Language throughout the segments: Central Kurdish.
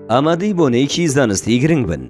ئامادەی بۆنەیەکی زانستی گرنگ بن.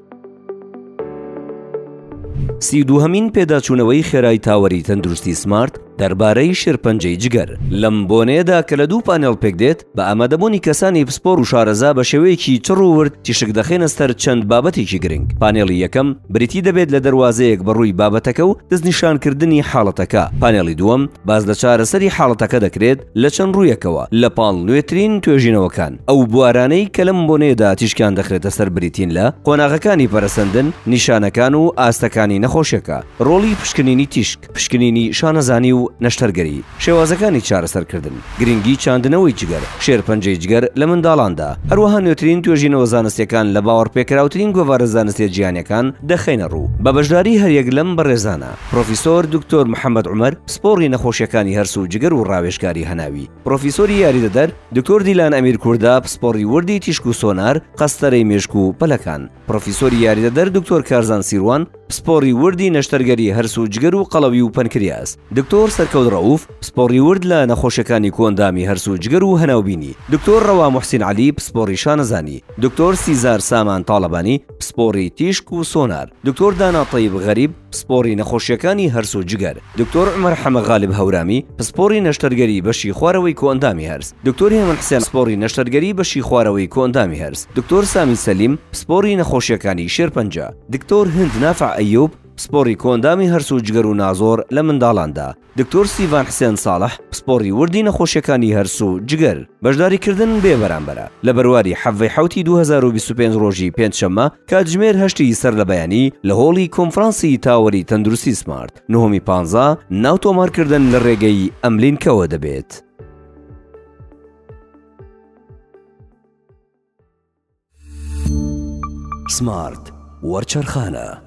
32هەمین پێداچوونەوەی خێرای تاوەری تەندروستی سمارت دەربارەی شێرپەنجەی جگەر لەم بۆنەیەدا کە لە دوو پانێڵ پێکدێت بە ئامادەبوونی کەسانی پسپۆر و شارەزا بە شێوەیەکی چڕ و ورد تیشک دەخەینە سەر چەند بابەتێکی گرنگ پانێڵی یەکەم بریتی دەبێت لە دەروازەیەک بە ڕووی بابەتەکە و دەستنیشانکردنی حاڵەتەکە پانێڵی دووەم باس لە چارەسەری حاڵەتەکە دەکرێت لە چەند ڕوویەکەوە لە پاڵ نوێترین توێژینەوەکان. ئەو بوارانەی کە لەم بۆنەیەدا تیشکیان دەخرێتە سەر بریتین لە، قۆناغەکانی پەرەسەندن، نیشانەکان و ئاستەکانی نەخۆشیەکە، ڕۆڵی پشکنینی تیشک، پشکنینی شانەزانی و نەشتەرگەری، شێوازەکانی چارەسەرکردن، گرنگی چاندنەوەی جگەر، شێرپەنجەی جگەر لە منداڵاندا، هەروەها نوێترین توێژینەوە زانستیەکان لە باوەڕپێکراوترین گۆڤارە زانستیە جیهانیەکان دەخەینە ڕوو، بە بەشداری هەریەک لەم بەڕێزانە. پرۆفیسۆر دکتۆر محەمەد عومەر، پسپۆڕی نەخۆشیەکانی هەرس و جگەر و ڕاوێژکاری هەناوی، پرۆفیسۆری یاریدەدەر دکتۆر دیلان ئەمیر کوردە، پسپۆڕی وردی تیشک و سۆنار، قەستەرەی مێشک و پەلەکان، پرۆفیسۆری یاریدەدەر دکتۆر کارزان سیروان، پسپۆڕی وردی نەشتەرگەری هەرس و جگەر و قەڵەوی و پەنکریاس، دکتۆر سەرکەوت ڕەئوف، پسپۆڕی ورد لە نەخۆشیەکانی کۆئەندامی هەرس و جگەر و هەناوبینی، دکتۆر ڕەوا موحسین عەلی، پسپۆڕی شانەزانی، دکتۆر سیزار سامان تاڵەبانی، پسپۆڕی تیشک و سۆنار، دکتۆر دانا تەیب غەریب، پسپۆڕی نەخۆشییەکانی هەرس و جگەر، دکتۆر عومەر حەمە غالب هەورامی، پسپۆڕی نەشتەرگەری بەشی خوارەوەی کۆئەندامی هەرس، دکتۆر هێمن حسێن پسپۆڕی نەشتەرگەری بەشی خوارەوەی کۆئەندامی هەرس، دکتۆر سامی سەلیم، پسپۆڕی نەخۆشییەکانی شێرپەنجە، دکتۆر هند نافع ئەیوب، پسپۆڕی کۆئەندامی هەرس و جگەر و نازۆر لە منداڵاندا. دکتۆر سیڤان حسێن ساڵح، پسپۆڕی وردی نەخۆشیەکانی هەرس و جگەر. بەشداریکردن بێ بەرامبەرە. لە بەرواری حەڤەی حەوتی 2025 ڕۆژی پێنجشەممە کاتژمێر هەشتی سەر لە بەیانی لە هۆڵی کۆنفرانسی تاوەری تەندروستی سمارت نهۆمی پانزە ناو تۆمارکردن لە ڕێگەی ئەم لینکەوە دەبێت. سمارت وەرچەرخانە.